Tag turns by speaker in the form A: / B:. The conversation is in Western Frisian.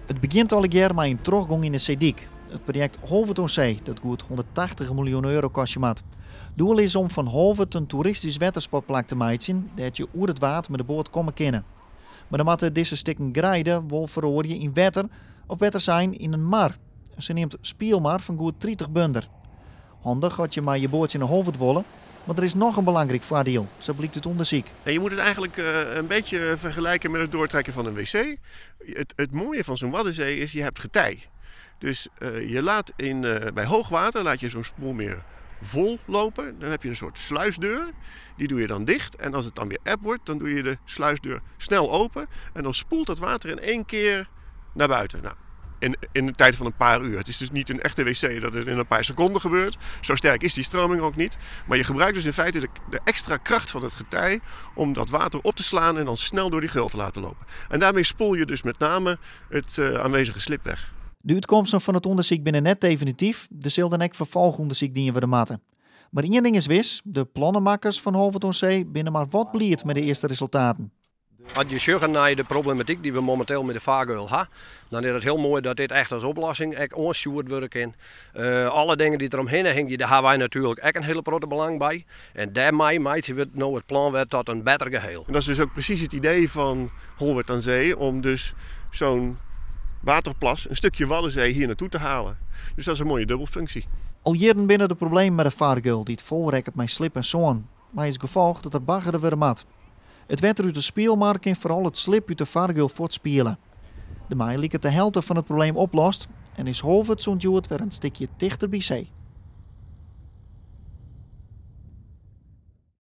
A: It begjint allegear mei in trochgong yn de seedyk. It projekt Holwert oan See, dat goed 180 miljoen euro kostje moat. Doel is om fan Holwert in toeristysk wettersportplak te meitsjen, dêr't je oer it Waad mei de boat komme kinne. Mar dan moatte dizze stikken greide wol feroarje yn wetter, of better sein yn in mar. In saneamd spielmar fan goed 30 bunder. Handich as je mei je boatsje nei Holwert wolle, mar der is noch in belangryk foardiel, sa blykt út ûndersyk.
B: En je moet het eigenlijk een beetje vergelijken met het doortrekken van een wc. Het mooie van zo'n Waddenzee is, je hebt getij. Dus je laat bij hoog water laat je zo'n spoelmeer vol lopen. Dan heb je een soort sluisdeur. Die doe je dan dicht. En als het dan weer eb wordt, dan doe je de sluisdeur snel open. En dan spoelt dat water in één keer naar buiten. Nou, in de tijd van een paar uur. Het is dus niet een echte wc dat het in een paar seconden gebeurt. Zo sterk is die stroming ook niet. Maar je gebruikt dus in feite de extra kracht van het getij om dat water op te slaan en dan snel door die geul te laten lopen. En daarmee spoel je dus met name het aanwezige slib weg.
A: De útkomsten fan it ûndersyk binne net definityf. Der sil dan ek ferfolchûndersyk dien wurde moatte. Mar ien ding is wis, de plannemakkers fan Holwert oan See binne mar wat bliid mei de earste resultaten.
C: As je sjogge nei de problematyk dy't we mominteel mei de fargeul ha, dan is it hiel moai dat dit echt as oplossing ek oanstjoerd wurde kin. Alle dingen dy't der omhinne hingje, dêr ha wy natuerlik ek in hiele protte belang by. En dêrmei meitsje we no it plan wer tot in better geheel.
B: En dat is dus ook precies het idee van Holwerd aan Zee, om dus zo'n waterplas, een stukje Waddenzee hier naartoe te halen. Dus dat is een mooie dubbelfunctie.
A: Al jierren binne der problemen mei de fargeul dy't fol rekket mei slib en sân, mei as gefolch dat der baggere wurde moat. It wetter út de spielmar kin foaral it slib út de fargeul fuortspiele. Dermei liket de helte fan it probleem oplost en is Holwert sûnt hjoed wer in stikje tichter by see.